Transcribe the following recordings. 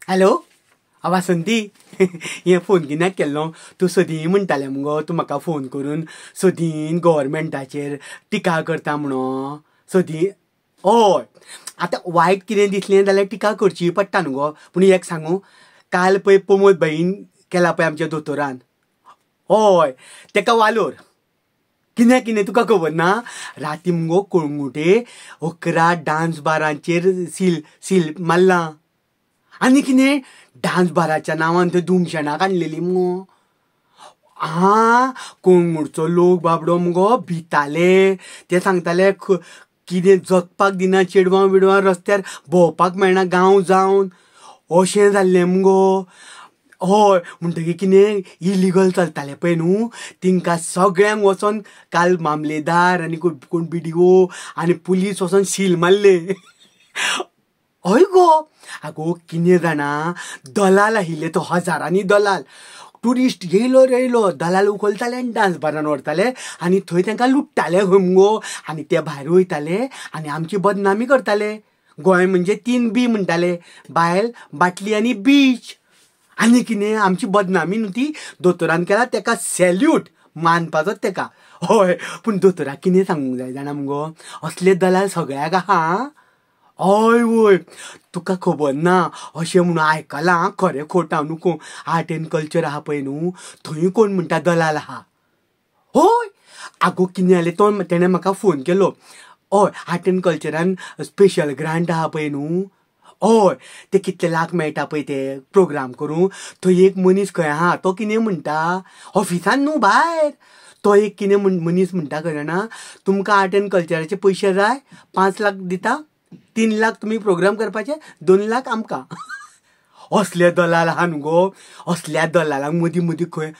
Hello Vasanti, हें phone कित्याक केल्लो? तूं सदीं म्हणटालें मुगो, तूं म्हाका फोन करून सदीं गव्हर्मेंटाचेर टिका करता म्हणून सदीं. हय, आतां वायट कितें दिसलें जाल्यार टिका करची पडटा न्हू गो. पूण एक सांगू, काल पळय प्रमोद भाईन केला पळय आमच्या दोतोरान, हय तेका वालोर. कितें कितें तुका खबर ना? राती मुगो कळंगुटे 11 डांस बारांचेर सील सील मारलां. आनी कितें डांस बाराच्या नांवान थंय धुमशेणां काडलेलीं मुगो. आं, कळंगूटचो लोक बाबडो मुगो भिताले. ते सांगताले कितें जगपाक दिना, चेडवां बिडवां रस्त्यार भोंवपाक मेळना गांव जावन, अशें जाल्लें मुगो. हय, म्हणटकीर कितें इलिगल चलतालें पळय न्हू, तिंकां सगळ्यांक वचोन काल मामलेदार आनी कोण BDO आनी पुलीस वचोन सील मारले. हय गो, आगो कितें जाणा, दलाल आशिल्ले तो, हजारांनी दलाल. ट्युरिस्ट येयलो येयलो दलाल उखलताले आनी डांस बारान व्हरताले आनी थंय तांकां लुट्टाले खंय मुगो. आनी ते भायर वयताले आनी आमची बदनामी करताले. गोंय म्हणजे 3 B म्हणटाले, बायल, बाटली आनी बीच. आनी कितें आमची बदनामी न्हू ती दोतोरान केला, तेका सॅल्यूट मानपाचोच तेका. हय, पूण दोतोराक कितें सांगूंक जाय जाणा मुगो, असले दलाल सगळ्याक आहा. हय वय, तुका खबर ना अशें म्हणून आयकलां, खरें खोट हांव न्हू. आर्ट एंड कल्चर आहा पळय न्हू, थंय कोण म्हणटा दलाल आहा. हय, आगो कितें जालें, तो तेणें म्हाका फोन केलो. हय, आर्ट एंड कल्चरान स्पेशल ग्रांट आहा पळय न्हू, हय ते कितले लाख मेळटा पळय ते प्रोग्राम करूं. थंय एक मनीस खंय आहा, तो कितें म्हणटा, ऑफिसान न्हू भायर, तो एक कितें मनीस म्हणटा खंय जाणा, तुमकां आर्ट एंड कल्चराचे पयशे जाय, 5 लाख दिता, 3 लाख तुमी प्रोग्राम करपाचे, 2 लाख आमकां. असले दलाल आहा न्हू गो. असल्या दलालांक मदीं मदीं खंय,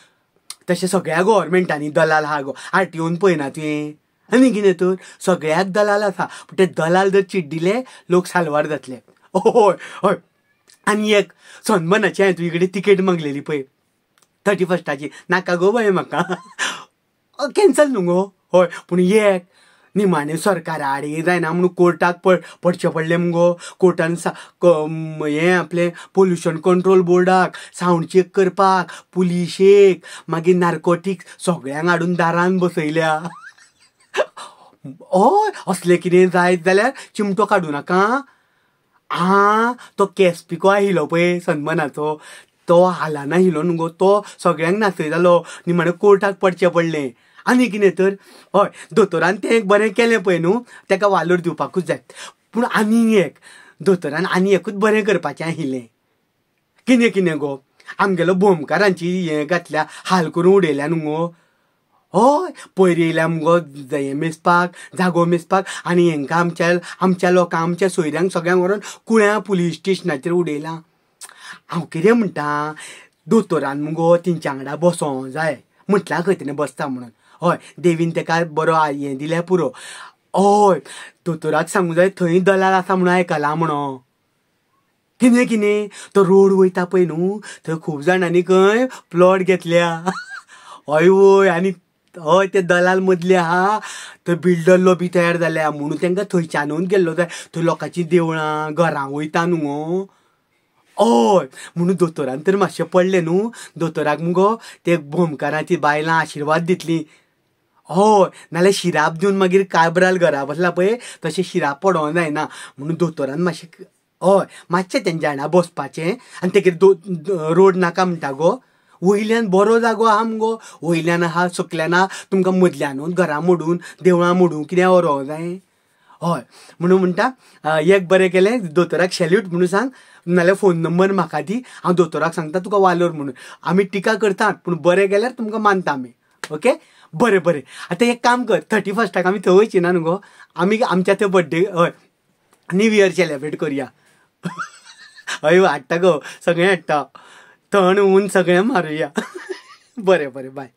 तशें सगळ्या गव्हर्मेंटांनी दलाल आहा गो. RTOन पळयना तुवें आनी कितें तर, सगळ्याक दलाल आसा. पूण ते दलाल जर चिड्डिले लोक साल्वार जातले. हय हय, आनी एक सनबर्नाची हांवें तुजे कडेन तिकेट मागलेली पळय 31स्टाची, नाका गो बाय म्हाका, कॅन्सल न्हू गो. हय, पूण एक निमाणें सरकारा आड जायना म्हणून कोर्टाक पडचें पडलें मुगो. कोर्टान हें आपलें पोल्युशन कंट्रोल बोर्डाक सावंड चॅक करपाक, पुलिशेक, मागीर नार्कोटिक्स सगळ्यांक हाडून दारान बसयल्या. हय, असलें कितें जायत जाल्यार चिमटो काडूं नाका. आं, तो केस पिको आशिल्लो पळय सनबर्नाचो, तो हालाना आशिल्लो न्हू गो, तो सगळ्यांक नाचयतालो. निमाणें कोर्टाक पडचें पडलें. आनी कितें तर, हय दोतोरान तें एक बरें केलें पळय न्हू, तेका वालोर दिवपाकूच जाय. पूण आनी एक दोतोरान आनी एकूच बरें करपाचें आशिल्लें. कितें कितें गो, आमगेलो भोमकारांची हें घातल्या, हाल करून उडयल्या न्हू गो. हय, पयर येयल्या मुगो हें मेजपाक, जागो मेजपाक, आनी हेंकां आमच्या लोकांक, आमच्या सोयऱ्यांक सगळ्यांक व्हरोन कुळ्यां पुलीस स्टेशनाचेर उडयलां. हांव कितें म्हणटा, दोतोरान मुगो तेंच्या वांगडा बसोंक जाय म्हटलां खंय तेणें बसता म्हणून. हय, देवीन तेका बरो हें दिल्यार पुरो. हय, दोतोराक सांगूं जाय थंय दलाल आसा म्हणून आयकलां म्हणून. कितें कितें, तो रोड वयता पळय न्हू, थंय खूब जाणांनी खंय प्लॉट घेतल्या. हय वय, आनी हय ते दलाल मदले आहा, थंय बिल्डर लॉबी तयार जाल्या म्हणून तांकां थंयच्यानूच गेल्लो जाय. थंय लोकांचीं देवळां घरां वयता न्हू गो. हय, म्हणून दोतोरान तर मातशें पडलें न्हू. दोतोराक मुगो ते भोमकारांची बायलां आशिर्वाद दितलीं. हय, नाल्यार शिराप दिवन मागीर काब्राल घरा बसला पळय तशें शिराप पडोंक जायना म्हणून दोतोरान मातशें, हय मातशें तेंच्या वांगडा बसपाचें. आनी तेगेर रोड नाका म्हणटा गो, वयल्यान बरो जागो आहा मुगो, वयल्यान आहा सकल्यान आहा, तुमकां मदल्यानूच घरां मोडून देवळां मोडून कितें व्हरोंक जाय. हय, म्हणून म्हणटा एक बरें केलें, दोतोराक सॅल्यूट म्हणून सांग, नाल्यार फोन नंबर म्हाका दी, हांव दोतोराक सांगता तुका वालोर म्हणून. आमी टिका करतात पूण बरें केल्यार तुमकां मानता आमी. ओके, बरें बरें. आतां एक काम कर, 31स्टाक आमी थंय वयची ना न्हू गो, आमी आमच्या थंय बड्डे, हय न्यू इयर सेलेब्रेट करुया. हय हाडटा गो, सगळें हाडटा, थंड ऊन सगळें मारुया. बरें बरें, बाय.